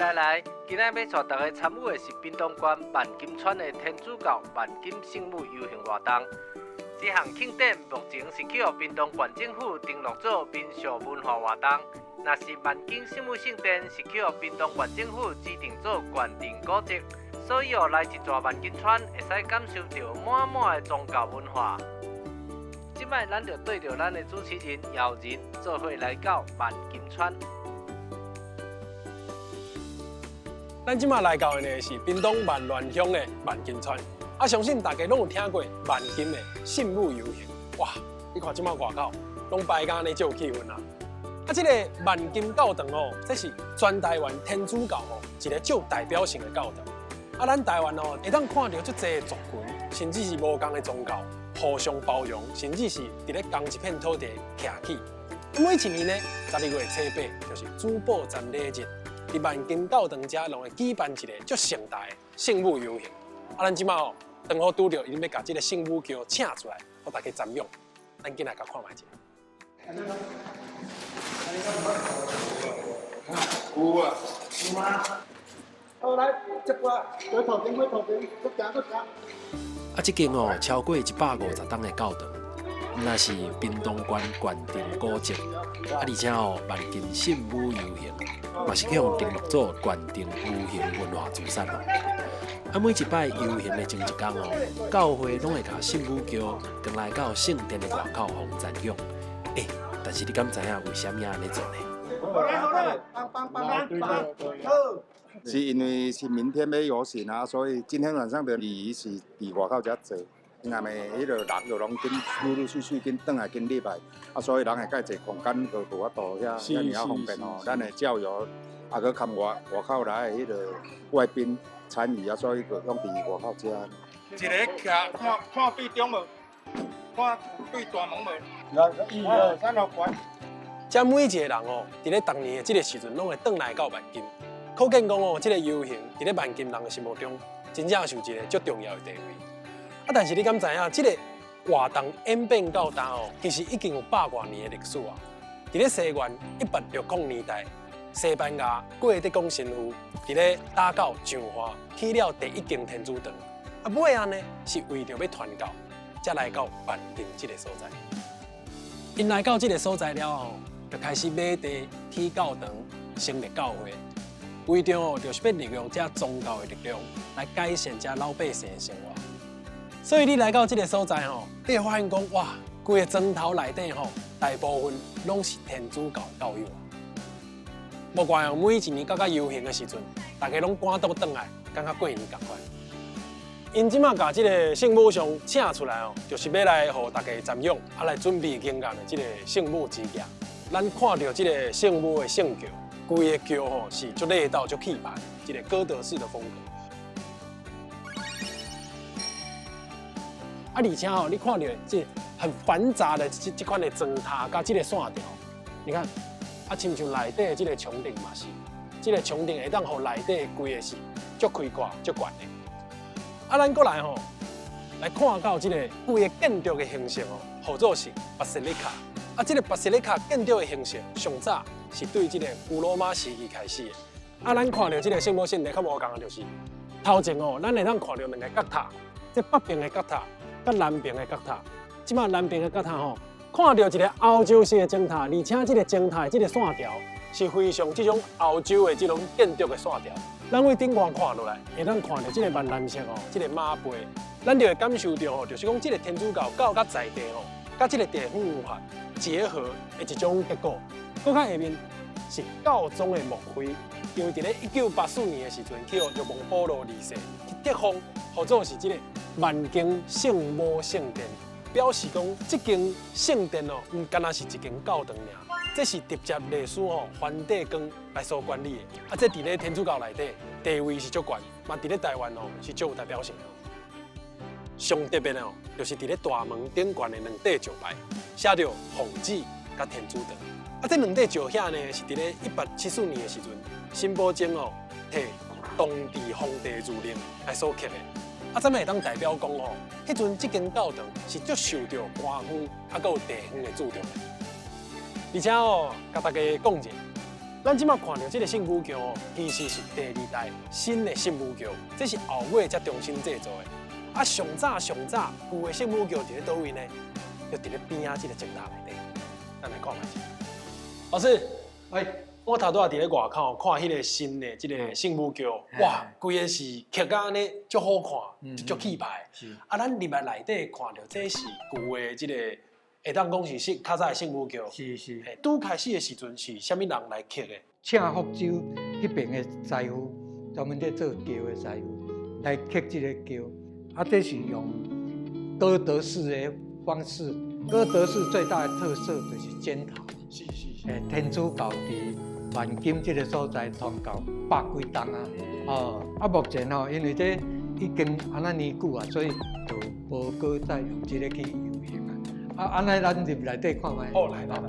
來來，今仔欲帶大家參與的是屏東縣萬金村的天主教萬金聖母遊行活動。這項慶典目前是去予屏東縣政府登錄做民俗文化活動。若是萬金聖母聖殿是去予屏東縣政府指定做縣定古蹟，所以哦，來一逝萬金村會使感受著滿滿的宗教文化。這擺咱就綴著咱的主持人姚仁做伙來到萬金村。咱這馬來到的呢是屏東萬巒鄉的萬金村，啊，相信大家攏有聽過萬金的聖母遊行，哇！你看這馬外口攏擺甲按呢，足有氣氛啊！啊，這個萬金教堂哦，這是全台灣天主教哦一个足代表性的教堂。啊，咱台灣哦會當看著足濟族群，甚至是無仝的宗教，互相包容，甚至是佇咧仝一片土地徛起。每一年呢，12月初8，就是主保瞻禮日，佇萬金教堂遮攏會舉辦一个足盛大的聖母遊行。啊，咱這馬哦，剛好拄著𪜶欲共這个聖母轎請出來，予大家瞻仰。咱緊來共看覓者。有啊，有嗎？好來，這個回頭前，回頭前，閣行，閣行。啊，這間哦超過150冬的教堂，毋但是屏東縣縣定古蹟，啊，而且哦萬金聖母遊行，嘛是去予登錄做縣定無形文化資產哦。啊，每一擺遊行的前一工哦，教會攏會共聖母轎轉來到聖殿的外口予瞻仰。欸，但是你敢知影為啥物按呢做呢？好嘞，好嘞，幫幫幫幫幫，好。是因為是明天欲遊行啊，所以今天晚上的禮儀是佇外口遮做。因為彼个人就攏緊陸陸續續緊轉來緊入來，啊，所以人會較濟空間，就無法度遐遐爾仔方便吼。咱的教友啊，閣含外外口來的彼个外賓參與啊，所以就攏佇外口遮。一个徛看看對中無？看對大門無？來，一二三，落關。遮每一个人哦，佇咧逐年的這个時陣，攏會轉來到萬金，可見講哦，這个遊行佇咧萬金人的心目中，真正是有一个足重要的地位。啊，但是你敢知影，這个活動演變到今哦，其實已經有百外年的歷史啊。佇咧西元1860年代，西班牙郭德綱神父佇咧打狗彰化起了第一間天主堂。啊，尾仔呢是為著欲傳教，才來到萬金這个所在。𪜶來到這个所在了後，就開始買地起教堂，成立教會，為著哦，就是欲利用這宗教的力量來改善這老百姓的生活。所以你來到這个所在吼，你會發現講哇，規个磚頭內底吼，大部分攏是天主教的教友啊。無怪哦，每一年到到遊行的時陣，大家攏趕倒轉來，感覺過年仝款。𪜶這馬共這个聖母像請出來哦，就是欲來予大家瞻仰，啊來準備迎艷的這个聖母之行。咱看著這个聖母的聖轎，規个轎吼是足熱鬧、足氣派，一个哥德式的風格。啊，而且吼，你看著這很繁雜的這這款的磚塔佮這个線條，你看，啊，親像內底的這个穹頂嘛是，這个穹頂會當予內底規个是足開闊、足懸的。啊，咱閣來吼，來看到這个規个建築的形式哦，號做是巴西利卡。啊，這个巴西利卡建築的形式上早是對這个古羅馬時期開始的。啊，咱看著這个聖母聖殿較無仝的就是，頭前哦，咱會當看著兩个角塔，這北邊的角塔佮南邊的角塔。這馬南邊的角塔吼，看著一个歐洲式的鐘塔，而且這个鐘塔的這个線條是非常這種歐洲的這種建築的線條。咱對頂懸看落來，會當看著這个萬藍色哦，這个馬背，咱就會感受著吼，就是講這个天主教教佮在地吼，佮這个地方文化結合的一種結果。閣較下面是教宗的墓碑，因為佇咧1984年的時陣，去予若望保祿二世去冊封，號做是這个萬金聖母聖殿，表示講這間聖殿哦，毋干焦是一間教堂爾，這是直接隸屬吼梵蒂岡來所管理的。啊，這佇咧天主教內底地位是足懸，嘛佇咧台灣哦是足有代表性的。上特別的哦，就是佇咧大門頂懸的兩塊石牌，寫著奉旨佮天主堂。啊，這兩塊石額呢，是佇咧1874年的時陣，沈葆楨哦替當地皇帝諭令來所刻的。啊，這嘛會當代表講吼，彼陣這間教堂是足受著官方啊，閣有地方的注重的。而且哦，共大家講一下，咱這馬看著這个聖母轎哦，其實是第二代新的聖母轎，這是後尾才重新製造的。啊，上早上早舊的聖母轎佇咧佗位呢？就佇咧邊仔這个石塔內底。咱來看覓者。老師，哎，我頭拄仔佇咧外口看彼个新的這个聖母轎，哇，規个是刻甲按呢，足好看，足氣派。啊，咱入來內底看著這是舊的這个，會當講是聖較早的聖母轎。是是。拄開始的時陣是啥物人來刻的？請福州彼邊的師傅，專門咧做轎的師傅來刻這个轎。啊，這是用哥德式的方式。哥德式最大的特色就是尖頭。是是是。天主教佇萬金這个所在傳教百幾冬啊。哦，啊，目前吼，因為這已經按呢年久啊，所以就無閣再用這个去遊行啊。啊，按呢咱入內底看覓。好，來來來。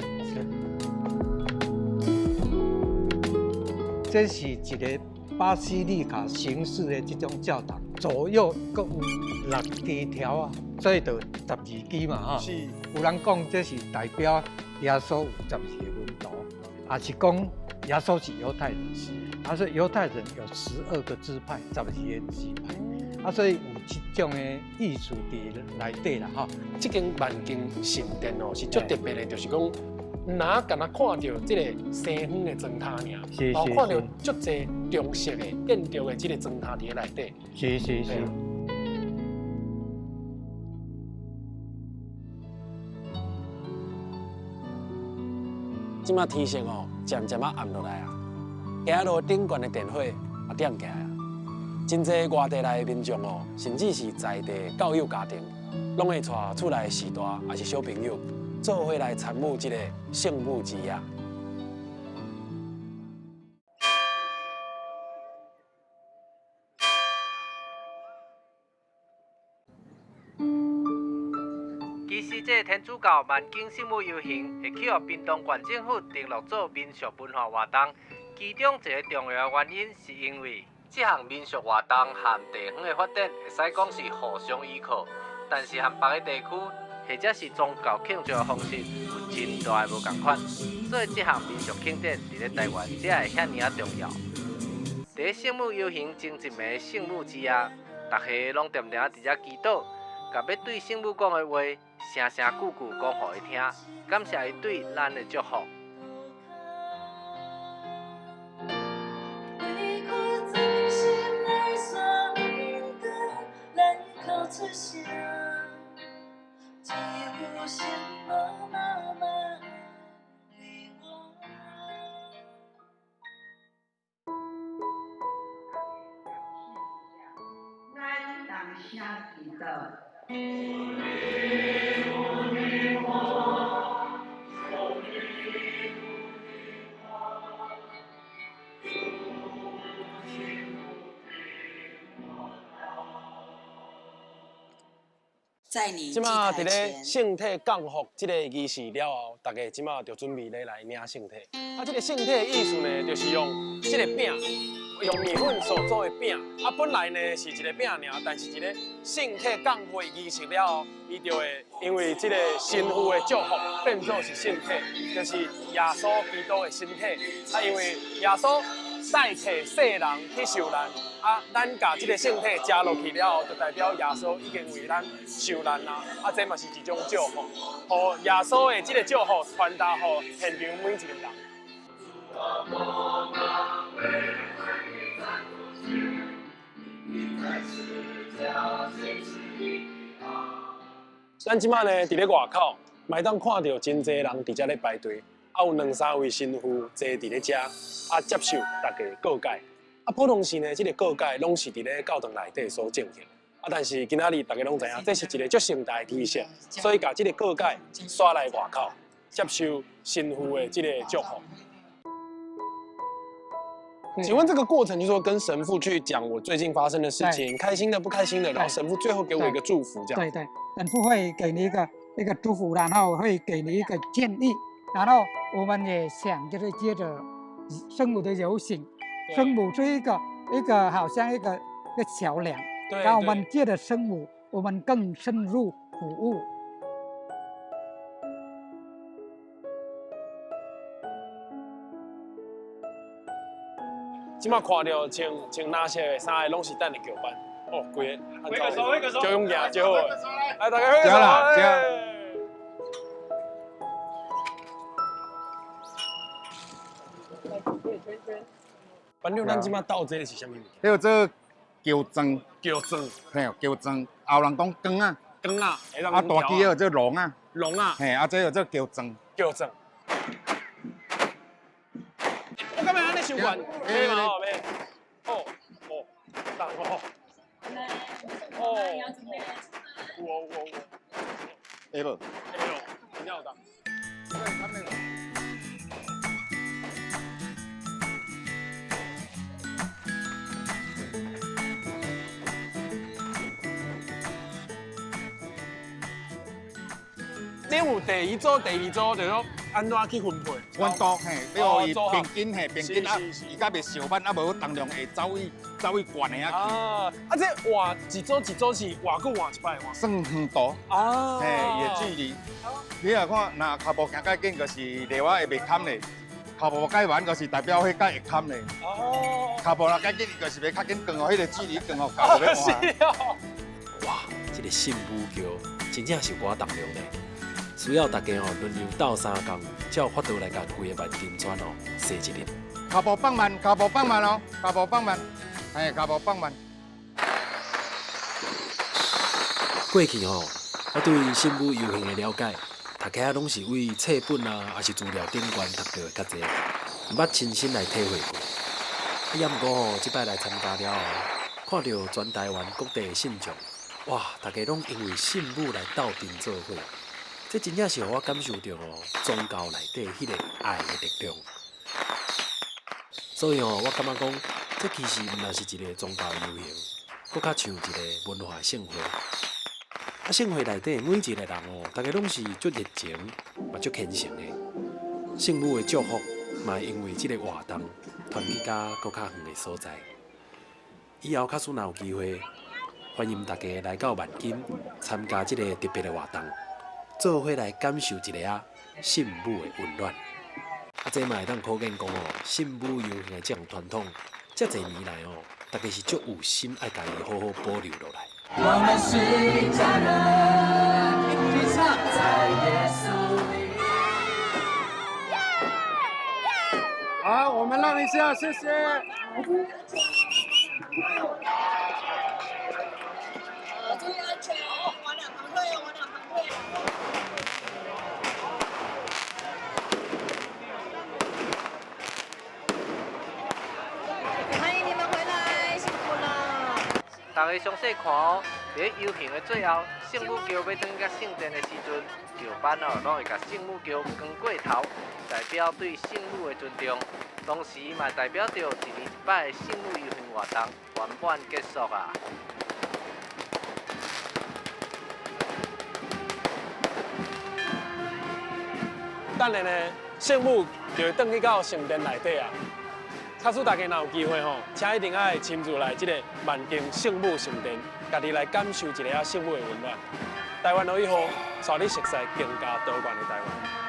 這是一个巴西利卡形式的這種教堂，左右閣有6支柱啊，所以就12支嘛，吼。是。有人講這是代表耶穌有12个門徒，也是講耶穌是猶太人。是。啊，所以猶太人有12個支派，12個支派。啊，所以有這種的意思佇內底啦，吼。這間萬金神殿哦，是足特別的，就是講。毋若干焦看著這个西方的磚塔爾，哦，看著足濟中式的建築的這个磚塔佇咧內底。是是是。這馬天色哦，漸漸仔暗落來啊，街路頂懸的電火也點起來啊，真濟外地來的民眾哦，甚至是在地教友家庭，攏會帶厝內的序大，抑是小朋友。做伙來參與這个聖母之夜。其實，這个天主教萬金聖母遊行會去予屏東縣政府登錄做民俗文化活動，其中一个重要原因是因為這項民俗活動和地方的發展會使講是互相依靠，但是和別个地區。或者是宗教慶祝的方式有真大的無仝款，所以這項民俗慶典佇咧台灣才會遐爾仔重要。佇咧聖母遊行前一暝聖母之夜，逐家攏恬恬佇遮祈禱，共欲對聖母講的話，聲聲句句講予伊聽，感謝伊對咱的祝福。這馬佇咧聖體降福這个儀式了後，大家這馬就準備咧來領聖體。啊，這个聖體的意思呢，就是用這个餅，用麵粉所做的餅。啊，本來呢是一个餅爾，但是一个聖體降福儀式了後，伊就會因為這个神父的祝福，變做是聖體，就是耶穌基督的身體。啊，因為耶穌代替世人去受難，啊，咱共這个聖體食落去了後，就代表耶穌已經為咱受難啦。啊，這嘛是一種祝福，予耶穌的這个祝福傳達予現場每一個人。咱這馬呢，佇咧外口，嘛會當看著真濟人佇遮咧排隊，啊，有兩三位神父坐佇咧遮，啊，接受大家告解。啊，普通時呢，這个告解攏是佇咧教堂內底所進行。啊，但是今仔日大家攏知影，這是一个足盛大的儀式，所以共這个告解徙來外口，接受神父的這个祝福。請問這個過程，就是說跟神父去講我最近發生的事情，開心的、不開心的，然後神父最後給我一個祝福，這樣。對對，神父會給你一個祝福，然後會給你一個建議，然後我們也想就是接著聖母的遊行，聖母是一個好像一個橋樑，讓我們借著聖母，我們更深入服務。這馬看著穿穿藍色的衫的，攏是等的轎班。哦，規个，揮個手，揮個手，就用贏就好。來，大家揮個手。啦，班長，咱這馬鬥這個是啥物？叫做橋桩。橋桩。嘿，橋桩，後人講光仔。光仔。啊，大支叫做龍仔。龍仔。嘿，啊，這叫做橋桩。橋桩。我感覺按呢傷懸，袂嘛吼，袂。哦哦，重哦。哦。有哦有哦有。會無？會哦，真正有重。你有第一組、第二組，就講按怎去分配？阮都嘿，要予伊平均嘿，平均啊，伊較袂相挽，啊無重量會走去走去懸的啊。啊，啊這換一組一組是偌久換一擺換？算遠途。啊。嘿，伊的距離。你若看，若跤步行較緊，就是犁仔會袂坎咧；跤步較慢，就是代表彼較會坎咧。哦。跤步若較緊，伊就是欲較緊扛予彼个距離扛予夠欲換。是哦。哇，這个聖母轎真正是有寡重量咧。需要大家哦輪流鬥相共，才有法度來共規个萬金村哦洗一日。跤步放慢，跤步放慢哦，跤步放慢，嘿，跤步放慢。過去吼，我對聖母遊行的了解，讀起來攏是為冊本啊，抑是資料頂懸讀著的較濟，毋捌親身來體會過。啊，也毋過吼，這擺來參加了後，看著全台灣各地的信眾，哇，大家攏因為聖母來鬥陣做伙。這真正是予我感受著哦，宗教內底彼个愛的力量。所以哦，我感覺講，這其實毋但是一个宗教遊行，閣較像一个文化盛會。啊，盛會內底每一个人哦，大家攏是足熱情，嘛足虔誠的。聖母的祝福嘛會因為這个活動傳去到閣較遠的所在。以後假使若有機會，歡迎大家來到萬金參加這个特別的活動。做伙來感受一下聖母的溫暖，啊，這嘛會當可見講哦，聖母遊行的這項傳統，遮濟年來哦，大家是足有心愛共伊好好保留落來。我們是一家人，一起唱在耶穌裡。好，我們讓一下，謝謝。注意安全，往兩旁退，往兩旁退。歡迎你們回來，辛苦了。大家詳細看哦，佇遊行的最後，聖母轎欲轉去聖殿的時陣，轎班哦攏會共聖母轎扛過頭，代表對聖母的尊重，同時嘛代表著一年一擺的聖母遊行活動圓滿結束啊。等下呢，聖母就會轉去到聖殿內底啊。假使大家若有機會吼，請一定愛親自來這个萬金聖母聖殿，家己來感受一下聖母的溫暖。台灣落雨雨，帶你熟悉更加多元的台灣。